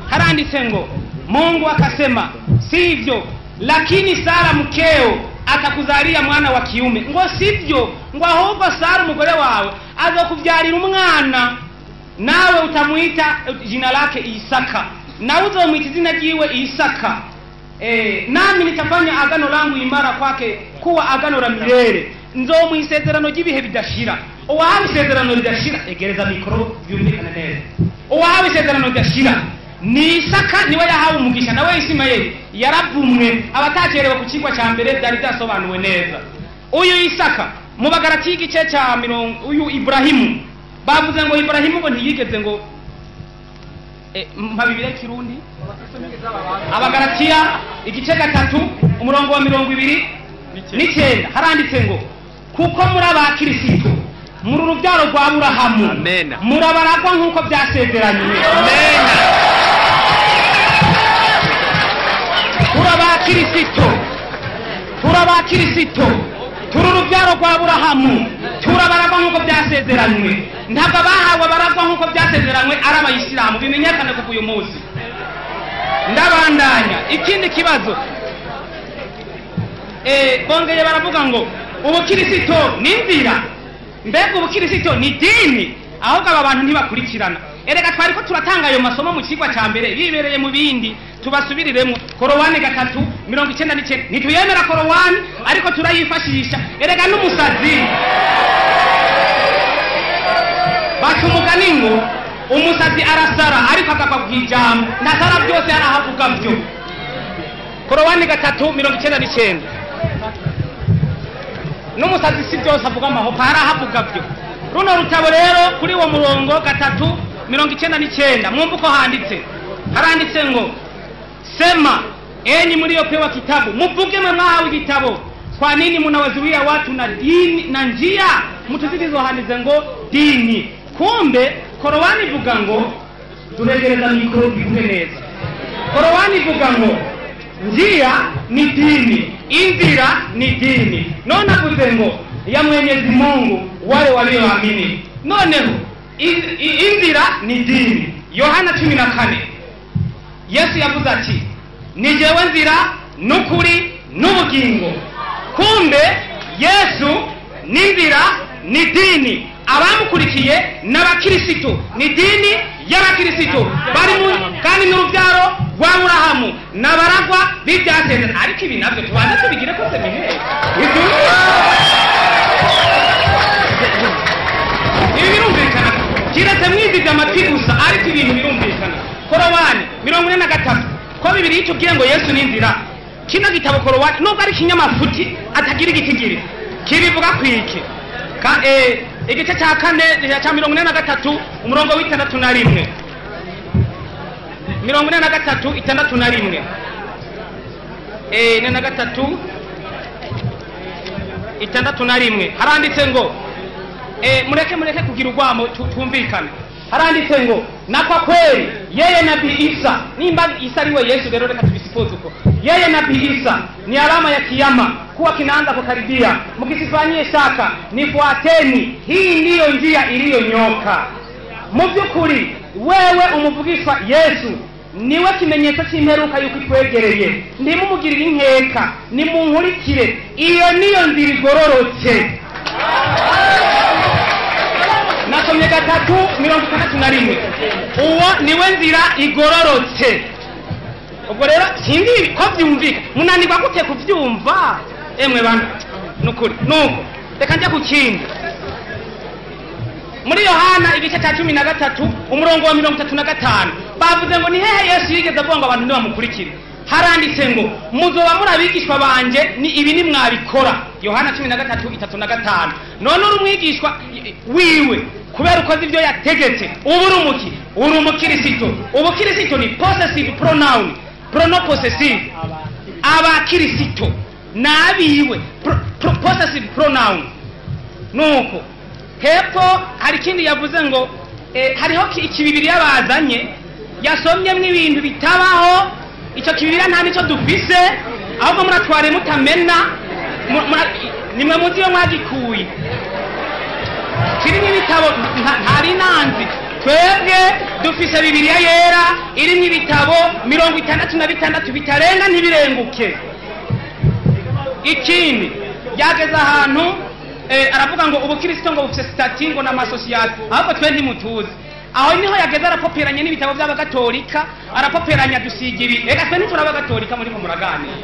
Haranditse ngo Mungu akasema, sivyo, lakini Sara mkeo atakuzalia mwana wa kiume. Ngo sivyo, ngo ahubwo Sara umugore wawe azokuvyarira umwana, nawe utamuita jina lake Isaka, nawe uzomwita izina ryiwe Isaka. Nami nitafanya agano langu imara kwake kuwa agano la milele, nzomuha isezerano ry'ibihe bidashira. Uwahawe isezerano ridashira, egereza mikoro byumvikane neza. Uwahawe isezerano ridashira ni Isaka, niwe yahawe umugisha, nawe Isimayeli yaravumwe. Abatacerewe ku kigwa cya mbere byari byasobanuwe neza. Uyu Isaka mu Bagarati igice cya 20, uyu Ibrahimu bavuze ngo Ibrahimu ngo ntiyigeze ngo mpa Bibiliya Kirundi. Abagaratiya igice 3 umurongo wa 29 haranditse ngo kuko muri abakristo muri urubyaro rwa Aburahamu murabaragwa nk'uko byasezeranywe. Amen. Turi abakristo, turi urubyaro rwa Aburahamu, turabaragwa nk'uko byasezeranywe. Ntabwo abahawe baragwa nk'uko byasezeranywe ari abayisilamu, bimenyekane kuva uyu munsi. Ndabandanya ikindi kibazo. Bongeye baravuga ngo ubukirisito ni inzira, mbega ubukirisito ni dini? Ahubwo aba bantu ntibakurikirana. Erega twari ko turatanga ayo masomo mu kigwa cya mbere, bibereye mu bindi. Tubasubiriremo Korowani 3:99. Ntituyemera Korowani, ariko turayifashisha. Erega n'umusazi baca umugani ngo umusazi arasara ariko akava ku ijambo, ntasara byose arahavuga byo. Korowani 3:99. N'umusazi si byose avuga amahopa, arahavuga byo. Runo rutabo rero kuri uwo murongo 3:99, mwumva uko handitse. Haranditse ngo sema enyi mliopewa kitabu, muvuge mwe mwahawe igitabo, kwa nini mnawazuia watu na dini na njia? Mtuzigizo handitse ngo dini. Kumbe Korowani ivuga ngo, turegereza mikoro bivuge neza. Korowani ivuga ngo njia ni dini, inzira ni dini. None avuze ngo ya Mwenyezi Mungu wale walioamini. Noneho inzira ni dini. Yohana 14 Yesu yavuze ati ni jewe nzira n'ukuri n'ubugingo. Kumbe Yesu ni nzira ni dini. Abamukurikiye n'abakirisito, ni dini y'abakirisito bari mu kandi n'urubyaro rwa Aburahamu n'abaragwa b'ibyasezerano. Ariko ibi nabyo tubanze tubigire ko seminere ibi birumvikana, kiretse mwizibye amatwi gusa, ariko ibintu birumvikana. Korowani 43 ko Bibiliya itubwiye ngo Yesu ni inzira. Kino gitabo Korowani nubwo ari ikinyamafuti atagira igitigiri kibivuga kwiki. Igice cya 4 cya 43 umurongo w'61, 43 61, 43 61 haranditse ngo mureke kugira urwamo twumvikane. Haranditse ngo na kwa kweli yeye Nabii Isa, nimba Isa ariwe Yesu rero reka tubisipoze uko, yeye Nabii Isa ni alama ya kiyama kuwa kinaanza kukaribia, mkisifanyie shaka nifuateni, hii ndiyo njia iliyonyoka. Mu by'ukuri wewe umuvugishwa Yesu niwe kimenyetso cy'imperuka yuko itwegereye, ntimumugirire inkeka, nimunkurikire, iyo niyo nzira igororotse. Nasomye 3:61, uwo niwe nzira igororotse. Ubwo rero sinzi ko byumvika, munanirwa gute kubyumva? Emwe bantu nukuri. Nuko reka njya ku kindi. Muri Yohana igice cya 13 umurongo wa 35 bavuze ngo ni hehe Yesu yigeze avuga ngo abantu ntibamukurikire? Haranditse ngo muzoba muri abigishwa banje ni ibi ni mwabikora. Yohana 13:35. None uri umwigishwa wiwe kubera ukoze ibyo yategetse, ubu uri umuki? Uri umukirisito. Ubukirisito ni possessive pronoun, prono possessive. Abakirisito nabiwe, possessive pronoun. Nuko hepfo hari ikindi yavuze ngo hariho ikibibiriya bazanye yasomyemwo ibintu bitabaho. Icyo kibibiriya nta nicyo dufise, ahubwo muratware mutamena, nimwe muzi iyo mwagikuye, kirimo ibitabo ntari nanzi. Twebwe dufise Bibiliya yera irimo ibitabo 66 bitarenga ntibirenguke. Ikindi yageze ahantu aravuga ngo ubukirisito ngo bufise stati ngo n'amasosiyete, ahubwo twe ntimutuzi. Aho niho yageze arapoperanya n'ibitabo by'abagatolika, arapoperanya dusiga ibi. Reka twe ntituraba abagatolika, muriko muraganira.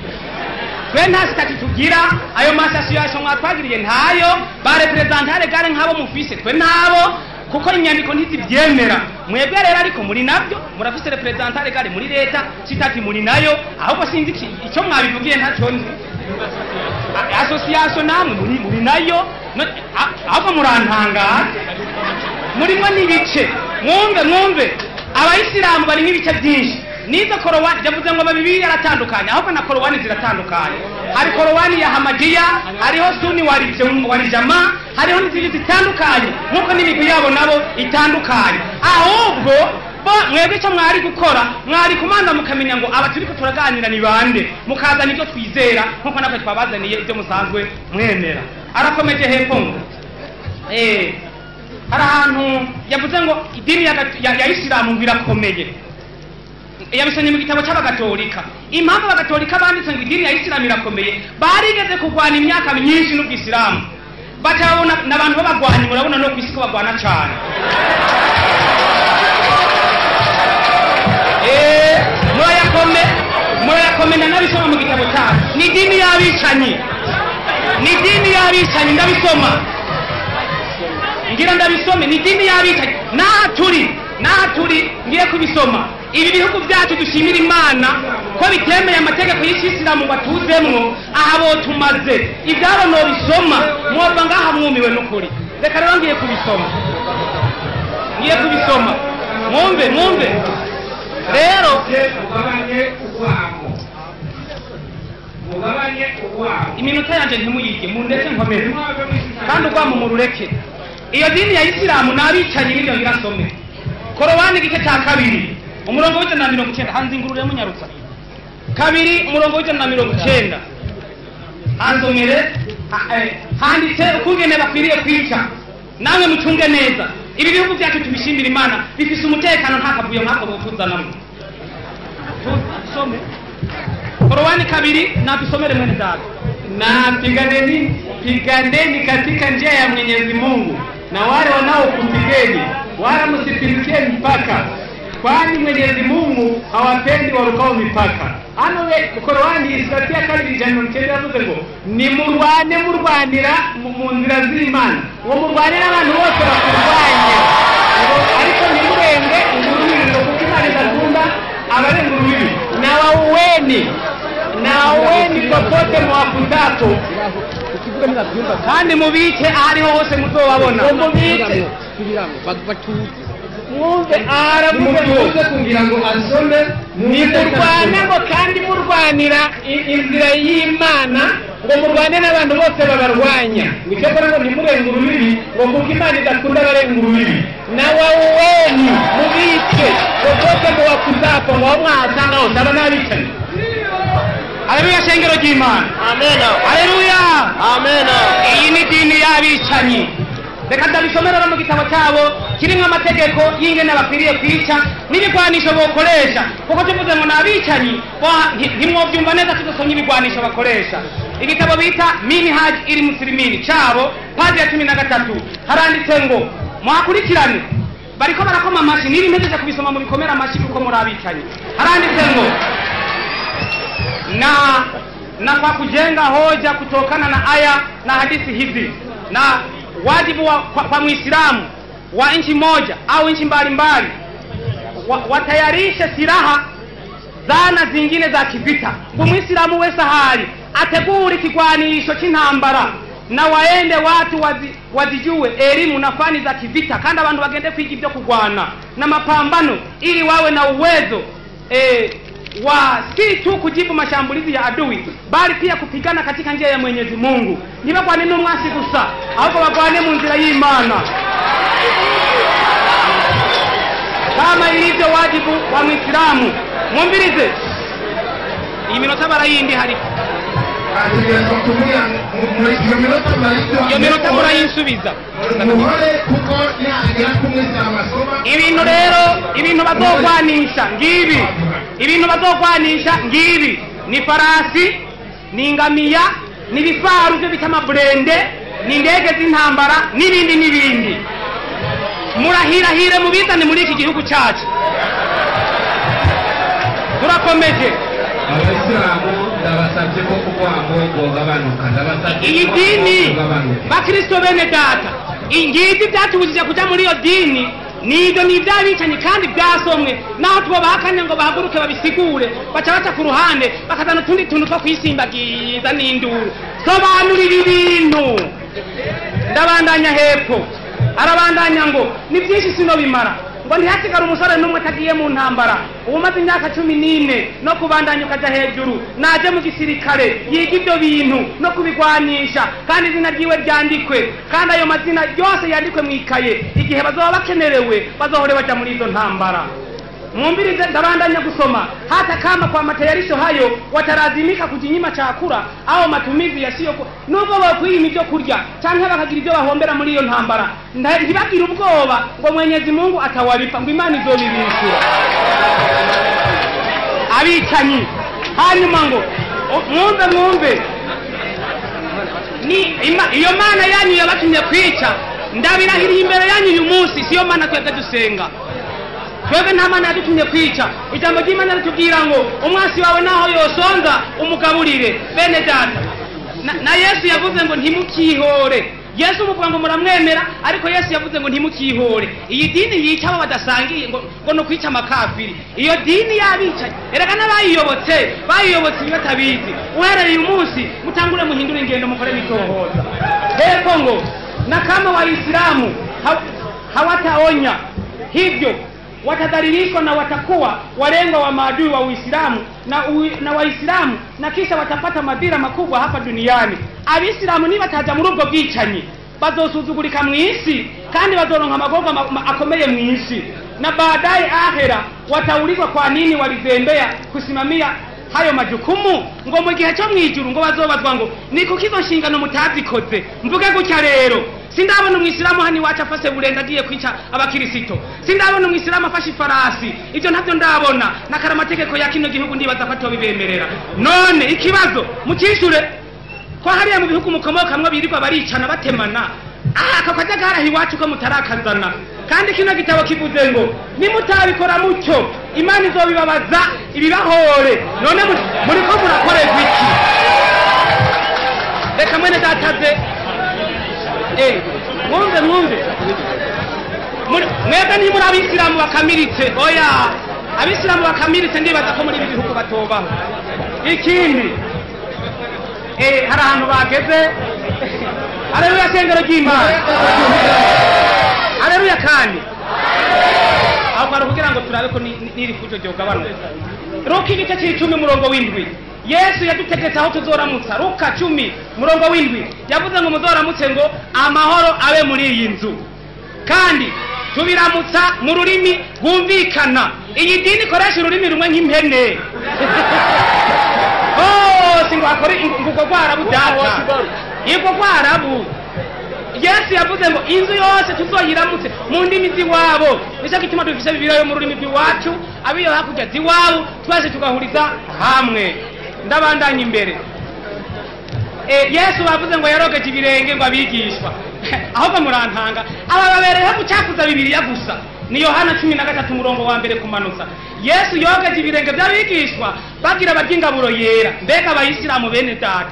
Twe nta statut tugira, ayo masasiyasiyo mwatwagiriye ntayo, ba representant légal nk'abo mufise twe ntabo, kuko inyandiko ntizibyemera. Mwebwe rero ariko muri nabyo, murafise representant légal muri leta, statut muri nayo, ahubwo sinzi icyo mwabivugiye ntacyo nzi. Association namwe muri nayo, ahubwo murantangaza. Murimo n'ibice, mwumve abayisilamu bari nk'ibice byinshi. Nizo korowani yavuze ngo babibiri yaratandukanye, ahubwo na korowani ziratandukanye. Hari korowani ya Hamadiya, hariho Sunni wal Jamaa, hariho n'izindi zitandukanye nkuko n'imigwi yabo nabo itandukanye. Ahubwo mwebwe icyo mwari gukora, mwari kumanza mukamenya ngo aba turiko turaganira ni bande, mukazana ibyo twizera nkuko natwe twabazaniye ibyo musanzwe mwemera. Arakomeje hepfo ngo hari ahantu yavuze ngo idini ya Isilamu ngo irakomeye. Yabisomye mu gitabo cy'abagatolika. Impamvu abagatolika banditse ngo idini ya Isilamu irakomeye, barigeze kurwana imyaka myinshi n'ubwisilamu, batabona n'abantu b'abagwanyi. Murabona no kwisi ko bagwana cyane. Murayakome nabisoma mu gitabo cyabo. Ni idini y'abicanyi, ni idini y'abicanyi, ndabisoma ngira ndabisome. Ni idini y'abicanyi. Naha turi ngiye kubisoma. Ibi bihugu byacu dushimira Imana ko bitemeye amategeko y'Isilamu batuzemwo, aha bo tumaze ibyabo no bisoma mwova ngaha mwumiwe n'ukuri. Reka rero ngiye kubisoma mwumve rero. Iminota yanje ntimuyirye, mundeke nkomeze kandi urwamo murureke. Iyo dini ya Isilamu n'abicanyi n'ibyo ngirasome. Korowani igice cya 2 umurongo w'190, hanze ingurure munyarutsa. 2 umurongo w'190, hanzomere handitse ukungene bakwiriye kwica. Namwe mucunge neza. Ibi bihugu byacu tubishimira Imana bifise umutekano, nta kavuyo nk'ako butuzanamo. Tusome Korowani 2 na tusomere mwene dada. Na piganeni katika njia ya Mwenyezi Mungu na wale wanaokupigeni, wala msipindukie mipaka, kwani Mwenyezi Mungu hawapendi warukao mipaka. Hano we Korowani isatia 290 yavuze ngo nimurwane murwanira mu nzira z'Imana, ngo murwanire abantu bose bakurwanya, ariko ntimurenge urubibi, kuko Imana idakunda abarenga urubibi. Na waueni popote mwakutapo, kandi mubice ahariho hose muzobabona. Mubice mwumve aravuze muze kugira ngo asome. Nimurwane ngo kandi murwanira inzira y'Imana, ngo murwane n'abantu bose babarwanya, ngo icyakora ngo ntimurenge urubibi, ngo kuko Imana idakunda abarenga urubibi. Na waueni mubice popote mwakutapo, ngo aho mwahasanga hose aba n'abicanyi. Haleluya shengero ry'Imana. Amena. Haleluya. Amena. Iyi ni dini y'abicanyi. Reka ndabisomera mu gitabo cyabo kirimo amategeko y'ingene bakwiriye kwica n'ibigwanisho bokoresha, kuko tuvuze ngo n'abicanyi ntimwobyumva neza tudasomye ibigwanisho bakoresha. Igitabo bita Minhaj il Muslimin cyabo, paji ya 13, haranditse ngo mwakurikirane. Bariko barakoma amashi, niba impejeje kubisoma mu bikomera amashi kuko muri abicanyi. Haranditse ngo na kwa kujenga hoja kutokana na aya na hadithi hizi na wajibu kwa Muislamu wa nchi moja au nchi mbalimbali watayarishe silaha zana zingine za kivita. Ngo Muislamu wese ahari ategure ikigwanisho c'intambara, na waende watu wazijue elimu na fani za kivita, kandi abantu bagende kwiga ibyo kugwana na mapambano, ili wawe na uwezo wa si tu kujibu mashambulizi ya adui, bali pia kupigana katika njia ya Mwenyezi Mungu. Ntibagwane n'umwasi gusa, ahubwo bagwane mu nzira y'Imana, kama ilivyo wajibu wa Muislamu. Mwumvirize iyi minota barayindi hariko iyo minota murayinsubiza. Ibintu rero, ibintu bazogwanisha ngibi, ibintu bazogwanisha ngibi ni farasi, ni ingamiya, ni ibifaru byo bita amaburende, ni indege z'intambara n'ibindi n'ibindi. Murahirahire mubizane muri iki gihugu cyacu. Turakomeje. Abayisilamu ndabasabye ko urwango rwogabanuka, ndabasabye iyi dini. Bakristo bene data, ingizi byatubujije kuja muri iyo dini nibyo ni iby'abicanyi kandi byasomwe. Naho tubabahakanye ngo bahaguruke babisigure, baca baca ku ruhande bakazana utundi tuntu two kwisimbagiza n'induru. Sobanura ibi bintu. Ndabandanya hepfo, arabandanya ngo ni byinshi sinobimara, ngo ntihasigare umusore n'umwe atagiye mu ntambara. Uwumaze imyaka 14 no kubandanya ukaja hejuru naje mu gisirikare yiga ibyo bintu no kubigwanisha, kandi izina ryiwe ryandikwe, kandi ayo mazina yose yandikwe mu ikaye. Igihe bazoba bakenerewe bazohore baja muri izo ntambara. Mwumvirize, ndabandanya gusoma. Hata kama kwa matayarisho hayo watalazimika kujinyima chakula au matumizi yasiyo, nubwo bokwiyima ibyo kurya canke bakagira ibyo bahombera muri iyo ntambara, ntibagire ubwoba ngo Mwenyezi Mungu atawalipa, ngo Imana izobibishura abicanyi. Hanyuma ngo mwumve ni iyo mana yanyu yabatumye kwica, ndabirahiriye imbere yanyu uyu munsi, siyo mana twebwe dusenga. Twebwe nta mana yadutumye kwica. Ijambo ry'Imana ritubwira ngo umwansi wawe naho yosonza umugaburire. Bene data, na Yesu yavuze ngo ntimukihore. Yesu muvuga ngo muramwemera, ariko Yesu yavuze ngo ntimukihore. Iyi dini yica abo badasangiye ngo no kwica amakafiri. Iyo dini yabicaye, erega n'abayiyobotse bayiyobotse batabizi. Uhereye uyu munsi mutangure muhindure ingendo, mukore mitohoza. Hepfo ngo na kama Waislamu hawataonya hivyo watadhalilishwa na watakuwa walengwa wa maadui wa Uislamu na Waislamu, na kisha watapata madhira makubwa hapa duniani. Abisilamu nibataja muri ubwo bwicanyi bazosuzugurika mu isi, kandi bazoronka amagorwa akomeye mu isi, na baadaye ahera wataulizwa kwa nini walizembea kusimamia hayo majukumu. Ngo mu gihe cyo mwijuru ngo bazobazwa ngo ni kuki izo nshingano mutazikoze. Mvuge gutya rero, sindabona umwisilamu hani wacu afase burenda agiye kwica abakirisito, sindabona umwisilamu afashe ifarasi, ibyo ntabyo ndabona. Nakara amategeko ya kino gihugu ndibaza ko atobibemerera. None ikibazo mukishure ko hariya mu bihugu mukomokamwo birirwa baricana batemana, aka kajagari iwacu ko mutarakazana. Kandi kino gitabo kivuze ngo nimutabikora mucyo Imana izobibabaza ibibahore. None muriko murakorerwa iki? Reka mwene dataze mwumve mwebwe ni muri abisilamu bakamiritse. Oya, abisilamu bakamiritse ndibaza ko muri ibi bihugu batobaho. Ikindi hari ahantu bageze. Haleluya, shengero ry'Imana. Haleluya. Kandi aho kwari kugira ngo turabe ko n'iri fujo ryogabanuka. Luka igice c'icumi umurongo w'indwi, Yesu yadutegetse aho tuzoramutsa. Luka 10 umurongo w'indwi yavuze ngo muzoramutse ngo amahoro abe muri iyi nzu, kandi tubiramutsa mu rurimi rwumvikana. Iyi dini ikoresha ururimi rumwe nk'impene. Bose ngo akore ngo rwarabu data, yego rwarabu. Yesu yavuze ngo inzu yose tuzoyiramutse mu ndimi z'iwabo. Nicyo gituma dufise Bibiliya yo mu rurimi rw'iwacu, abiyo hakurya z'iwabo, twese tugahuriza hamwe. Ndabandanya imbere. Yesu bavuze ngo yarogeje ibirenge ngo abigishwa. Ahubwo murantanga, aba babereyeho gucafuza Bibiliya gusa. Ni Yohana 13 umurongo wa mbere kumanuza. Yesu yogeje ibirenge by'abigishwa bagira barya ingaburo yera. Mbega abayisilamu bene data,